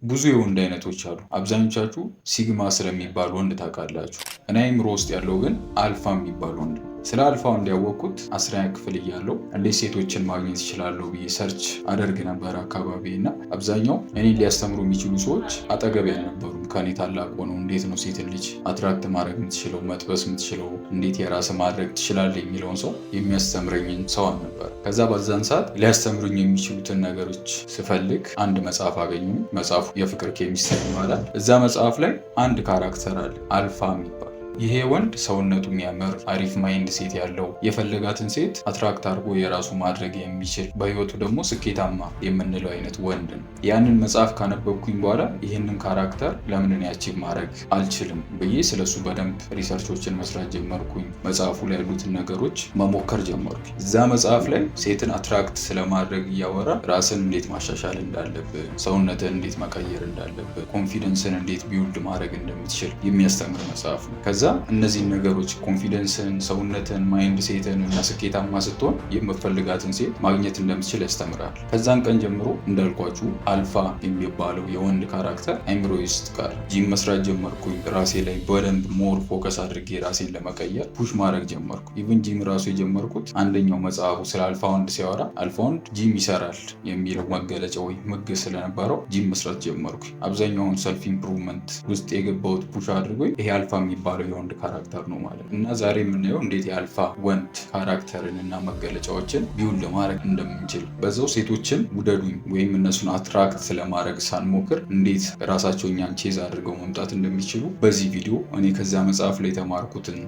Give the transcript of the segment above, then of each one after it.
ብዙ የወንድ አይነቶች አሉ። አብዛኞቻችሁ sigma ስለሚባል ወንድ ታውቃላችሁ። እኔ አይምሮ ውስጥ ያለው ግን አልፋ የሚባል ወንድ ነው። ስለ አልፋ ወንድ ያወቅኩት 10ኛ ክፍል እያለሁ እንዴት ሴቶችን ማግኘት እችላለሁ ብዬ search አደርግ ነበር አካባቢ እና አብዛኛው እኔን ሊያስተምሩ የሚችሉ ሰዎች አጠገቤ አልነበሩም። ከኔ ታላቅ ሆነው እንዴት ነው ሴትን ልጅ attract ማድረግ የምትችለው፣ መጥበስ የምትችለው፣ እንዴት የራስ ማድረግ ትችላለህ የሚለውን ሰው የሚያስተምረኝን ሰው አልነበር። ከዛ በዛን ሰዓት ሊያስተምሩኝ የሚችሉትን ነገሮች ስፈልግ አንድ መጽሐፍ አገኘሁ። መጽሐፉ የፍቅር ኬሚስትሪ ይባላል። እዛ መጽሐፍ ላይ አንድ character አለ፣ አልፋ የሚባል። ይሄ ወንድ ሰውነቱ የሚያምር፣ አሪፍ mindset ያለው፣ የፈለጋትን ሴት attract አድርጎ የራሱ ማድረግ የሚችል፣ በህይወቱ ደግሞ ስኬታማ የምንለው አይነት ወንድ ነው። ያንን መጽሐፍ ካነበብኩኝ በኋላ ይህንን character ለምን እኔ achieve ማድረግ አልችልም ብዬ ስለሱ በደንብ research ኦችን መስራት ጀመርኩኝ። መጽሐፉ ላይ ያሉትን ነገሮች መሞከር ጀመርኩኝ። እዛ መጽሐፍ ላይ ሴትን attract ስለማድረግ እያወራ ራስን እንዴት ማሻሻል እንዳለብህ፣ ሰውነትን እንዴት መቀየር እንዳለብህ፣ confidence ን እንዴት build ማድረግ እንደምትችል የሚያስተምር መጽሐፍ ነው። ከዛ እነዚህን ነገሮች confidence ን፣ ሰውነትን፣ mindset ን እና ስኬታማ ስትሆን የምትፈልጋትን ሴት ማግኘት እንደምትችል ያስተምራል። ከዛን ቀን ጀምሮ እንዳልኳችሁ አልፋ የሚባለው የወንድ character አይምሮ ውስጥ ቀረ። ጂም መስራት ጀመርኩኝ። ራሴ ላይ በደንብ more focus አድርጌ ራሴን ለመቀየር push ማድረግ ጀመርኩ። Even gym ራሱ የጀመርኩት አንደኛው መጽሐፉ ስለ አልፋ ወንድ ሲያወራ አልፋ ወንድ ጂም ይሰራል የሚለው መገለጫ ወይም ህግ ስለነበረው ጂም መስራት ጀመርኩ። አብዛኛውን self improvement ውስጥ የገባሁት push አድርጎ ይሄ አልፋ የሚባለው የወንድ character ነው ማለት ነው። እና ዛሬ የምናየው እንዴት የአልፋ ወንድ character ን እና መገለጫዎችን build ማድረግ እንደምንችል፣ በዛው ሴቶችን ውደዱኝ ወይም እነሱን attract ስለማድረግ ሳንሞክር እንዴት ራሳቸው እኛን chase አድርገው መምጣት እንደሚችሉ በዚህ ቪዲዮ እኔ ከዛ መጽሐፍ ላይ የተማርኩትን፣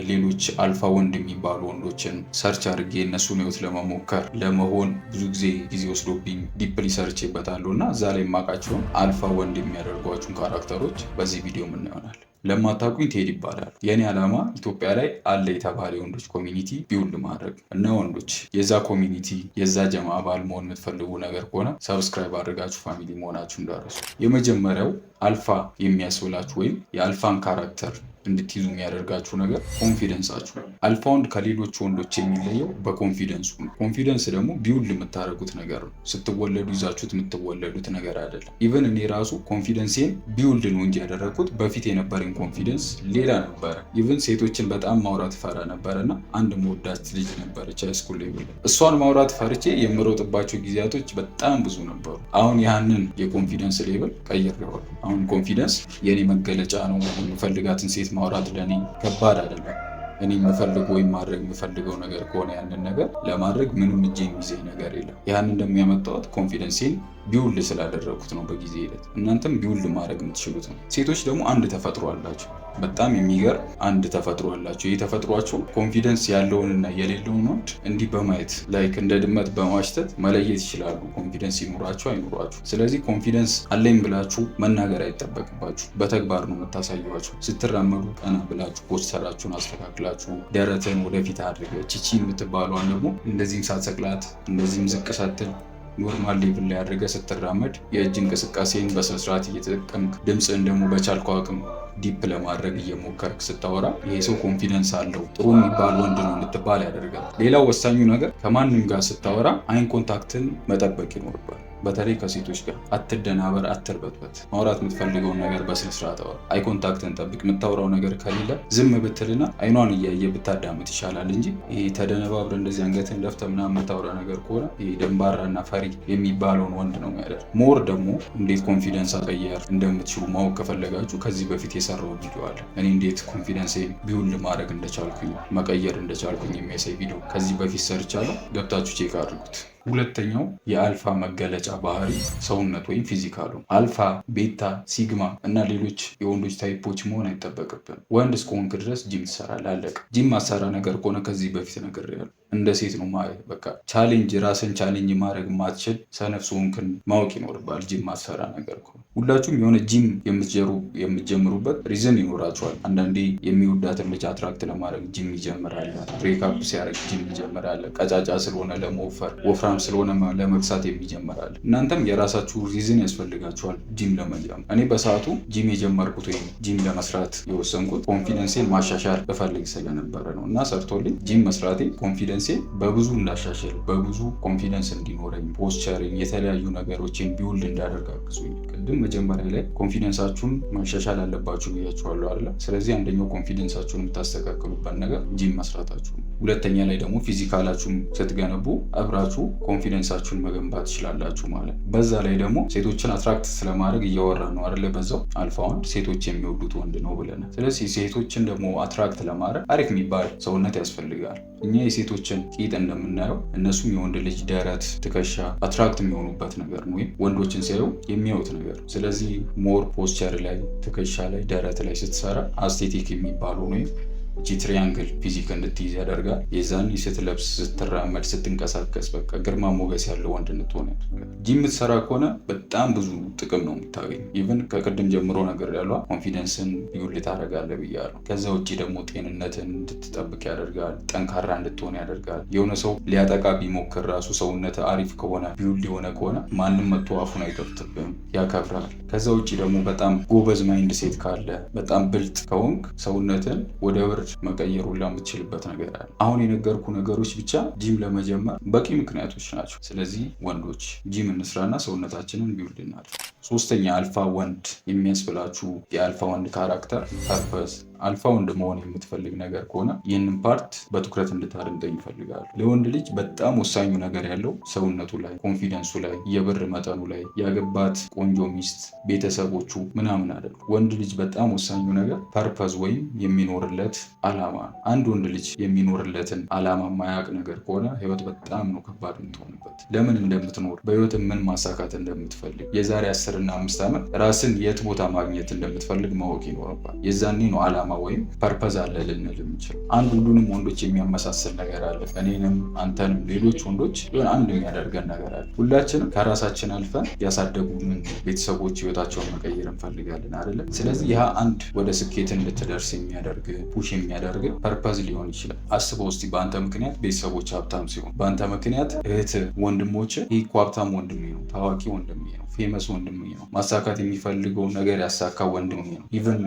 ሌሎች አልፋ ወንድ የሚባሉ ወንዶችን search አድርጌ እነሱን ህይወት ለመሞከር ለመሆን ብዙ ጊዜ ጊዜ ወስዶብኝ deeply ሰርቼበታለሁ እና እዛ ላይ የማውቃቸውን አልፋ ወንድ የሚያደርጓችሁን character ኦች በዚህ ቪዲዮ ምን ይሆናል። ለማታውቁኝ ቴዲ ይባላል። የእኔ ዓላማ ኢትዮጵያ ላይ አለ የተባለ የወንዶች community build ማድረግ እና ወንዶች የዛ community የዛ ጀማ አባል መሆን የምትፈልጉ ነገር ከሆነ subscribe አድርጋችሁ family መሆናችሁ እንዳትረሱ። የመጀመሪያው አልፋ የሚያስብላችሁ ወይም የአልፋን character እንድትይዙ የሚያደርጋችሁ ነገር confidence ኣችሁ ነው። አልፋ ወንድ ከሌሎች ወንዶች የሚለየው በ confidence ኡ ነው። Confidence ደግሞ build የምታደርጉት ነገር ነው። ስትወለዱ ይዛችሁት የምትወለዱት ነገር አይደለም። Even እኔ ራሱ confidence ኤን build ነው እንጂ ያደረግኩት በፊት የነበረኝ confidence ሌላ ነበረ። Even ሴቶችን በጣም ማውራት ፈራ ነበረ እና አንድ ምወዳት ልጅ ነበረች high school level፣ እሷን ማውራት ፈርቼ የምሮጥባቸው ጊዜያቶች በጣም ብዙ ነበሩ። አሁን ያንን የ confidence level ቀይሬዋለሁ። አሁን confidence የኔ መገለጫ ነው። የምፈልጋትን ሴት ማውራት ለእኔ ከባድ አይደለም። እኔ የምፈልገው ወይም ማድረግ የምፈልገው ነገር ከሆነ ያንን ነገር ለማድረግ ምንም እጅ የሚይዘኝ ነገር የለም። ያንን ደግሞ ያመጣሁት confidence ኤን build ስላደረግኩት ነው በጊዜ ሂደት። እናንተም build ማድረግ የምትችሉት ነው። ሴቶች ደግሞ አንድ ተፈጥሮ አላቸው። በጣም የሚገርም አንድ ተፈጥሮ አላቸው። ይህ ተፈጥሯቸው confidence ያለውንና የሌለውን ወንድ እንዲህ በማየት፣ like እንደ ድመት በማሽተት መለየት ይችላሉ። Confidence ይኑራችሁ አይኑራችሁ። ስለዚህ confidence አለኝ ብላችሁ መናገር አይጠበቅባችሁ። በተግባር ነው የምታሳዩዋቸው። ስትራመዱ ቀና ብላችሁ፣ posture ኣችሁን አስተካክላችሁ፣ ደረትን ወደፊት አድርገህ፣ ቺቺን የምትባሏን ደግሞ እንደዚህም ሳትሰቅላት እንደዚህም ዝቅ ሳትል normal level ላይ አድርገህ ስትራመድ፣ የእጅ እንቅስቃሴን በስነስርዓት እየተጠቀምክ፣ ድምፅህን ደግሞ በቻልከው አቅም deep ለማድረግ እየሞከርክ ስታወራ ይሄ ሰው confidence አለው፣ ጥሩ የሚባል ወንድ ነው እንድትባል ያደርጋል። ሌላው ወሳኙ ነገር ከማንም ጋር ስታወራ eye contact ን መጠበቅ ይኖርብሃል። በተለይ ከሴቶች ጋር አትደናበር፣ አትርበትበት። ማውራት የምትፈልገውን ነገር በስነስርዓት አውራ። Eye contact ን ጠብቅ። የምታወራው ነገር ከሌለ ዝም ብትልና አይኗን እያየ ብታዳምጥ ይሻላል እንጂ ይሄ ተደነባብረ እንደዚህ አንገትን ደፍተህ ምናምን የምታወራ ነገር ከሆነ ይሄ ደንባራና ፈሪ የሚባለውን ወንድ ነው የሚያደርግ። More ደግሞ እንዴት confidence መቀየር እንደምትችሉ ማወቅ ከፈለጋችሁ ከዚህ በፊት የሰራሁት ቪዲዮ አለ። እኔ እንዴት confidence build ማድረግ እንደቻልኩኝ፣ መቀየር እንደቻልኩኝ የሚያሳይ ቪዲዮ ከዚህ በፊት ሰርቻለሁ። ገብታችሁ check አድርጉት። ሁለተኛው የአልፋ መገለጫ ባህሪ ሰውነት ወይም physical ኡ። Alpha፣ beta፣ sigma እና ሌሎች የወንዶች type ኦች መሆን አይጠበቅብህም። ወንድ እስከሆንክ ድረስ ጂም ትሰራለህ፣ አለቀ። ጂም ማትሰራ ነገር ከሆነ ከዚህ በፊት ነግሬሃለሁ፣ እንደ ሴት ነው ማየህ። በቃ challenge ራስን challenge ማድረግ ማትችል ሰነፍ ሆንክን ማወቅ ይኖርብሃል። ጂም ማትሰራ ነገር ከሆነ ሁላችሁም የሆነ ጂም የምትጀምሩበት reason ይኖራችኋል። አንዳንዴ የሚወዳትን ልጅ attract ለማድረግ ጂም ይጀምራል። Breakup ሲያደርግ ጂም ይጀምራል። ቀጫጫ ስለሆነ ለመወፈር፣ ወፍራም ወፍራም ስለሆነ ለመክሳት የሚጀምራል። እናንተም የራሳችሁ reason ያስፈልጋችኋል ጂም ለመጀመር። እኔ በሰዓቱ ጂም የጀመርኩት ወይም ጂም ለመስራት የወሰንኩት confidence ኤን ማሻሻል እፈልግ ስለነበረ ነው እና ሰርቶልኝ ጂም መስራቴ confidence ኤን በብዙ እንዳሻሽል፣ በብዙ confidence እንዲኖረኝ፣ posture ን፣ የተለያዩ ነገሮችን build እንዳደርግ አግዞኛል። ቅድም መጀመሪያ ላይ confidence ኣችሁን ማሻሻል አለባችሁ ብያችኋለሁ አይደለ? ስለዚህ አንደኛው confidence ኣችሁን የምታስተካክሉበት ነገር ጂም መስራታችሁ ነው። ሁለተኛ ላይ ደግሞ physical ኣችሁን ስትገነቡ አብራችሁ confidence ኣችሁን መገንባት ትችላላችሁ ማለት ነው። በዛ ላይ ደግሞ ሴቶችን attract ስለማድረግ እያወራ ነው አይደለ? በዛው አልፋ ወንድ ሴቶች የሚወዱት ወንድ ነው ብለናል። ስለዚህ ሴቶችን ደግሞ attract ለማድረግ አሪፍ የሚባል ሰውነት ያስፈልጋል። እኛ የሴቶችን ቂጥ እንደምናየው እነሱም የወንድ ልጅ ደረት፣ ትከሻ attract የሚሆኑበት ነገር ነው፣ ወይም ወንዶችን ሲያዩ የሚያዩት ነገር። ስለዚህ more posture ላይ፣ ትከሻ ላይ፣ ደረት ላይ ስትሰራ aesthetic የሚባሉ ወይም እቺ triangle physique እንድትይዝ ያደርጋል። የዛኔ ስትለብስ፣ ስትራመድ፣ ስትንቀሳቀስ በቃ ግርማ ሞገስ ያለው ወንድ እንድትሆን ያደርጋል። ጂም የምትሰራ ከሆነ በጣም ብዙ ጥቅም ነው የምታገኝ። Even ከቅድም ጀምሮ ነገር ያሏ confidence ን build ታደርጋለህ ብያለሁ። ከዛ ውጭ ደግሞ ጤንነትን እንድትጠብቅ ያደርጋል። ጠንካራ እንድትሆን ያደርጋል። የሆነ ሰው ሊያጠቃ ቢሞክር ራሱ ሰውነት አሪፍ ከሆነ፣ build የሆነ ከሆነ ማንም መጥቶ አፉን አይከፍትብህም፣ ያከብራል። ከዛ ውጭ ደግሞ በጣም ጎበዝ mindset ካለ፣ በጣም ብልጥ ከሆንክ ሰውነትን ወደ ብር መቀየር ሁላ የምትችልበት ነገር አለ። አሁን የነገርኩ ነገሮች ብቻ ጂም ለመጀመር በቂ ምክንያቶች ናቸው። ስለዚህ ወንዶች ጂም እንስራና ሰውነታችንን build እናድርግ። ሶስተኛ አልፋ ወንድ የሚያስብላችሁ የአልፋ ወንድ character purpose። አልፋ ወንድ መሆን የምትፈልግ ነገር ከሆነ ይህንን part በትኩረት እንድታደምጠኝ ይፈልጋሉ። ለወንድ ልጅ በጣም ወሳኙ ነገር ያለው ሰውነቱ ላይ፣ confidence ኡ ላይ፣ የብር መጠኑ ላይ፣ ያገባት ቆንጆ ሚስት፣ ቤተሰቦቹ ምናምን አይደሉ። ወንድ ልጅ በጣም ወሳኙ ነገር purpose ወይም የሚኖርለት አላማ ነው። አንድ ወንድ ልጅ የሚኖርለትን አላማ ማያውቅ ነገር ከሆነ ህይወት በጣም ነው ከባድ የምትሆንበት። ለምን እንደምትኖር፣ በህይወት ምን ማሳካት እንደምትፈልግ፣ የዛሬ 10 እና 5 ዓመት ራስን የት ቦታ ማግኘት እንደምትፈልግ ማወቅ ይኖርባል። የዛኔ ነው አላማ ወይም purpose አለ ልንል የምንችለው። አንድ ሁሉንም ወንዶች የሚያመሳስል ነገር አለ። እኔንም፣ አንተንም፣ ሌሎች ወንዶች የሆነ አንድ የሚያደርገን ነገር አለ። ሁላችንም ከራሳችን አልፈን ያሳደጉንን ቤተሰቦች ህይወታቸውን መቀየር እንፈልጋለን አይደለ? ስለዚህ ያ አንድ ወደ ስኬት እንድትደርስ የሚያደርግ፣ push የሚያደርግ purpose ሊሆን ይችላል። አስበው እስቲ በአንተ ምክንያት ቤተሰቦች ሀብታም ሲሆን፣ በአንተ ምክንያት እህት ወንድሞች ይህ እኮ ሀብታም ወንድሜ ነው፣ ታዋቂ ወንድሜ ነው፣ famous ወንድሜ ነው፣ ማሳካት የሚፈልገውን ነገር ያሳካ ወንድሜ ነው። Even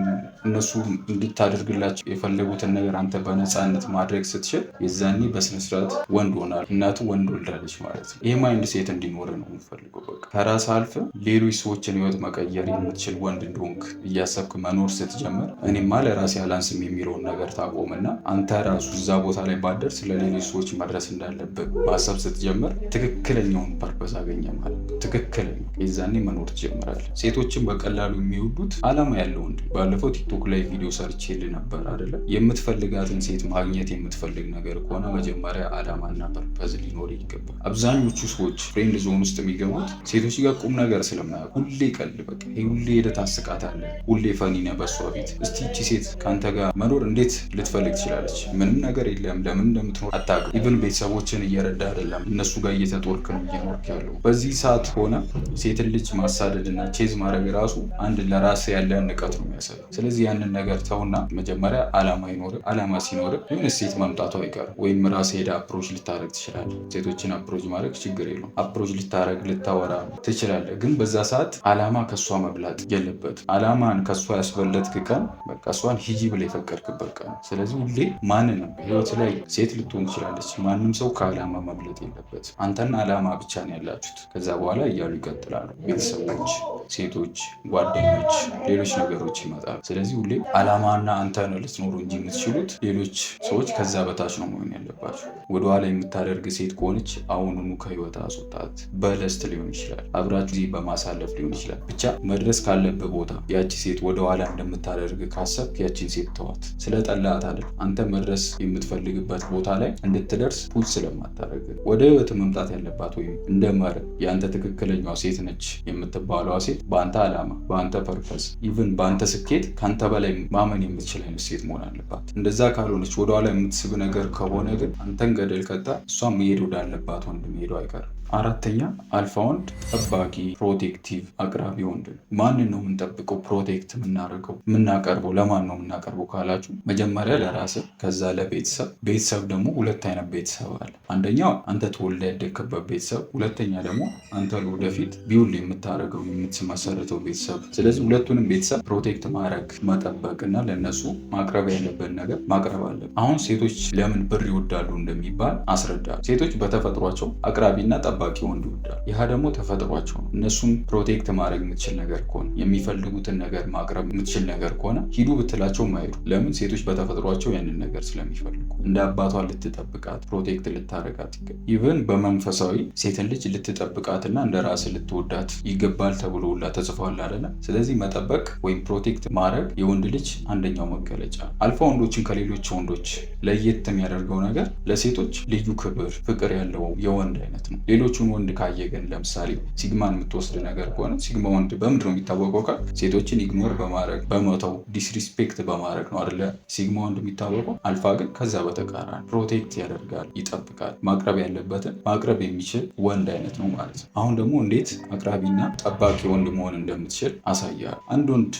እነሱ እንድታደርግላቸው የፈለጉትን ነገር አንተ በነፃነት ማድረግ ስትችል የዛኔ በስነስርዓት ወንድ ሆናል። እናቱ ወንድ ወልዳለች ማለት ነው። ይህ mindset እንዲኖር ነው የምፈልገው። በቃ ከራስ አልፈ ሌሎች ሰዎችን ህይወት መቀየር የምትችል ወንድ እንደሆንክ እያሰብክ መኖር ስትጀምር እኔማ ለራሴ አላንስም የሚለውን ነገር ታቆምና አንተ ራሱ እዛ ቦታ ላይ ባደርስ ለሌሎች ሰዎች መድረስ እንዳለብህ ማሰብ ስትጀምር ትክክለኛውን purpose አገኘ ማለት ነው። ትክክለኛው የዛኔ መኖር ትጀምራለህ። ሴቶችን በቀላሉ የሚወዱት አላማ ያለው ወንድ። ባለፈው ቲክቶክ ላይ ቪዲዮ ሰርቼልህ ነበር አይደለ? የምትፈልጋትን ሴት ማግኘት የምትፈልግ ነገር ከሆነ መጀመሪያ አላማና purpose ሊኖር ይገባል። አብዛኞቹ ሰዎች friend zone ውስጥ የሚገቡት ሴቶች ጋር ቁም ነገር ስለማያውቁ ሁሌ ቀልድ፣ በቃ ሁሌ ሄደህ ታስቃታለህ፣ ሁሌ funny ነህ በሷ ፊት። እስቲ ይቺ ሴት ከአንተ ጋር መኖር እንዴት ልትፈልግ ትችላለች? ምንም ነገር የለም። ለምን እንደምትኖር አታውቅም። Even ቤተሰቦችን እየረዳ አይደለም፣ እነሱ ጋር እየተጦርክ ነው እየኖርክ ያለው። በዚህ ሰዓት ሆነ ሴትን ልጅ ማሳደድ እና chase ማድረግ ራሱ አንድ ለራስ ያለን ንቀት ነው የሚያሳየው። ስለዚህ ያንን ነገር ተውና መጀመሪያ አላማ ይኖር። አላማ ሲኖር የሆነ ሴት መምጣቱ አይቀርም። ወይም ራስህ ሄደህ approach ልታደረግ ትችላለህ። ሴቶችን approach ማድረግ ችግር የለውም። Approach ልታደረግ፣ ልታወራ ትችላለህ። ግን በዛ ሰዓት አላማ ከእሷ መብለጥ የለበትም። አላማን ከእሷ ያስበለጥክ ቀን በቃ እሷን ሂጂ ብለህ የፈቀድክበት ቀን። ስለዚህ ሁሌ ማንንም ህይወት ላይ ሴት ልትሆን ትችላለች። ማንም ሰው ከአላማ መብለጥ የለበት። አንተና አላማ ብቻ ነው ያላችሁት። ከዛ በኋላ እያሉ ይቀጥላሉ። ቤተሰቦች፣ ሴቶች፣ ጓደኞች፣ ሌሎች ነገሮች ይመጣሉ። ስለዚህ ሁሌ አላማና አንተ ነው ልትኖሩ እንጂ የምትችሉት ሌሎች ሰዎች ከዛ በታች ነው መሆን ያለባቸው። ወደኋላ የምታደርግ ሴት ከሆነች አሁኑኑ ከህይወት አስወጣት። በ lust ሊሆን ይችላል፣ አብራችሁ ጊዜ በማሳለፍ ሊሆን ይችላል። ብቻ መድረስ ካለብህ ቦታ ያቺ ሴት ወደኋላ እንደምታደርግ ካሰብክ ያቺን ሴት ተዋት። ስለጠላት አይደል፣ አንተ መድረስ የምትፈልግበት ቦታ ላይ እንድትደርስ push ስለማታደርግ። ወደ ህይወት መምጣት ያለባት ወይም እንደ መርህ የአንተ ትክክለኛዋ ሴት ነች የምትባለዋ ሴት በአንተ አላማ፣ በአንተ purpose፣ even በአንተ ስኬት ከአንተ በላይ ማመን የምትችል አይነት ሴት መሆን አለባት። እንደዛ ካልሆነች፣ ወደኋላ የምትስብ ነገር ከሆነ ግን አንተን ገደል ከታ እሷ መሄድ ወዳለባት ወንድ መሄዱ አይቀርም። አራተኛ፣ አልፋ ወንድ ጠባቂ፣ protective፣ አቅራቢ ወንድ ነው። ማንን ነው የምንጠብቀው? Protect የምናደርገው፣ የምናቀርበው ለማን ነው የምናቀርበው ካላችሁ መጀመሪያ ለራስ፣ ከዛ ለቤተሰብ። ቤተሰብ ደግሞ ሁለት አይነት ቤተሰብ አለ። አንደኛው አንተ ተወልደህ ያደግክበት ቤተሰብ፣ ሁለተኛ ደግሞ አንተ ወደፊት build የምታደርገው፣ የምትመሰርተው ቤተሰብ። ስለዚህ ሁለቱንም ቤተሰብ protect ማድረግ፣ መጠበቅ እና ለእነሱ ማቅረብ ያለብን ነገር ማቅረብ አለብን። አሁን ሴቶች ለምን ብር ይወዳሉ እንደሚባል አስረዳለሁ። ሴቶች በተፈጥሯቸው አቅራቢና ጠባቂ ወንድ ይወዳሉ። ይህ ደግሞ ተፈጥሯቸው ነው። እነሱን protect ማድረግ የምትችል ነገር ከሆነ፣ የሚፈልጉትን ነገር ማቅረብ የምትችል ነገር ከሆነ ሂዱ ብትላቸው ማይሄዱ። ለምን? ሴቶች በተፈጥሯቸው ያንን ነገር ስለሚፈልጉ። እንደ አባቷ ልትጠብቃት፣ protect ልታረጋት ይገባል። Even በመንፈሳዊ ሴትን ልጅ ልትጠብቃትና እንደ ራስ ልትወዳት ይገባል ተብሎ ሁላ ተጽፏል አይደለ? ስለዚህ መጠበቅ ወይም protect ማድረግ የወንድ ልጅ አንደኛው መገለጫ። አልፋ ወንዶችን ከሌሎች ወንዶች ለየት የሚያደርገው ነገር ለሴቶች ልዩ ክብር፣ ፍቅር ያለው የወንድ አይነት ነው። ሌሎቹን ወንድ ካየ ግን፣ ለምሳሌ sigma ን የምትወስድ ነገር ከሆነ፣ sigma ወንድ በምንድን ነው የሚታወቀው ካል ሴቶችን ignore በማድረግ፣ በመተው፣ disrespect በማድረግ ነው አይደለ sigma ወንድ የሚታወቀው። አልፋ ግን ከዛ በተቃራኒ protect ያደርጋል፣ ይጠብቃል፣ ማቅረብ ያለበትን ማቅረብ የሚችል ወንድ አይነት ነው ማለት ነው። አሁን ደግሞ እንዴት አቅራቢና ጠባቂ ወንድ መሆን እንደምትችል አሳያለሁ። አንድ ወንድ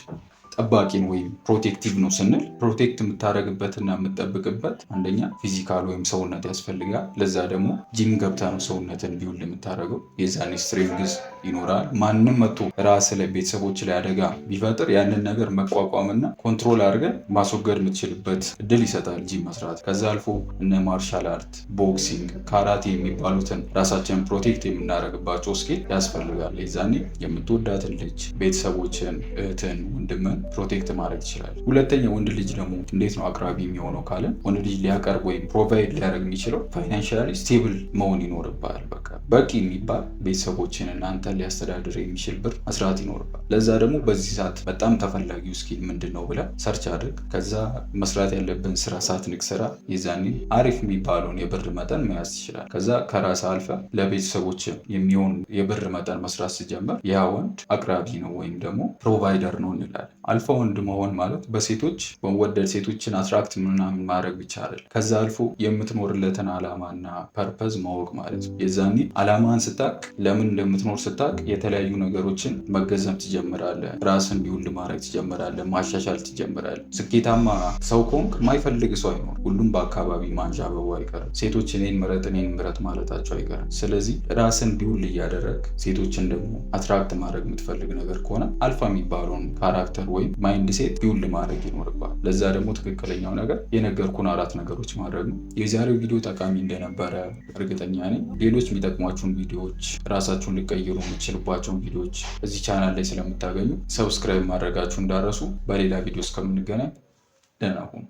ጠባቂን ወይም protective ነው ስንል protect የምታደርግበትና የምትጠብቅበት አንደኛ physical ወይም ሰውነት ያስፈልጋል። ለዛ ደግሞ ጂም ገብታ ነው ሰውነትን build የምታደርገው። የዛኔ strength ይኖራል። ማንም መጥቶ ራስ ላይ፣ ቤተሰቦች ላይ አደጋ ቢፈጥር ያንን ነገር መቋቋምና control አድርገን ማስወገድ የምትችልበት እድል ይሰጣል ጂም መስራት። ከዛ አልፎ እነ martial art፣ boxing፣ ካራቴ የሚባሉትን ራሳችንን protect የምናደርግባቸው skill ያስፈልጋል። የዛኔ የምትወዳትን ልጅ፣ ቤተሰቦችን፣ እህትን፣ ወንድምን protect ማድረግ ትችላለህ። ሁለተኛ፣ ወንድ ልጅ ደግሞ እንዴት ነው አቅራቢ የሚሆነው ካለ ወንድ ልጅ ሊያቀርብ ወይም provide ሊያደርግ የሚችለው financially stable መሆን ይኖርብሃል። በቃ በቂ የሚባል ቤተሰቦችን እናንተን ሊያስተዳድር የሚችል ብር መስራት ይኖርብሃል። ለዛ ደግሞ በዚህ ሰዓት በጣም ተፈላጊው skill ምንድን ነው ብለህ search አድርግ። ከዛ መስራት ያለብን ስራ ሳትንቅ ስራ። የዛኔ አሪፍ የሚባለውን የብር መጠን መያዝ ትችላለህ። ከዛ ከራስ አልፈ ለቤተሰቦች የሚሆን የብር መጠን መስራት ሲጀምር ያ ወንድ አቅራቢ ነው ወይም ደግሞ provider ነው እንላለን። አልፋ ወንድ መሆን ማለት በሴቶች መወደድ፣ ሴቶችን attract ምናምን ማድረግ ብቻ አይደለም። ከዛ አልፎ የምትኖርለትን ዓላማና purpose ማወቅ ማለት ነው። የዛኔ ዓላማን ስታቅ፣ ለምን እንደምትኖር ስታቅ የተለያዩ ነገሮችን መገንዘብ ትጀምራለህ። ራስን build ማድረግ ትጀምራለህ። ማሻሻል ትጀምራለህ። ስኬታማ ሰው ከሆንክ ማይፈልግ ሰው አይኖር። ሁሉም በአካባቢ ማንዣበቡ አይቀርም። ሴቶች እኔን ምረጥ፣ እኔን ምረጥ ማለታቸው አይቀርም። ስለዚህ ራስን build እያደረግ ሴቶችን ደግሞ attract ማድረግ የምትፈልግ ነገር ከሆነ አልፋ የሚባለውን character ወይም mindset build ማድረግ ይኖርብሃል። ለዛ ደግሞ ትክክለኛው ነገር የነገርኩን አራት ነገሮች ማድረግ ነው። የዛሬው ቪዲዮ ጠቃሚ እንደነበረ እርግጠኛ ነኝ። ሌሎች የሚጠቅሟችሁን ቪዲዮዎች፣ ራሳችሁን ሊቀይሩ የምትችሉባቸውን ቪዲዮዎች እዚህ ቻናል ላይ ስለምታገኙ subscribe ማድረጋችሁ እንዳትረሱ። በሌላ ቪዲዮ እስከምንገናኝ ደህና ሁኑ።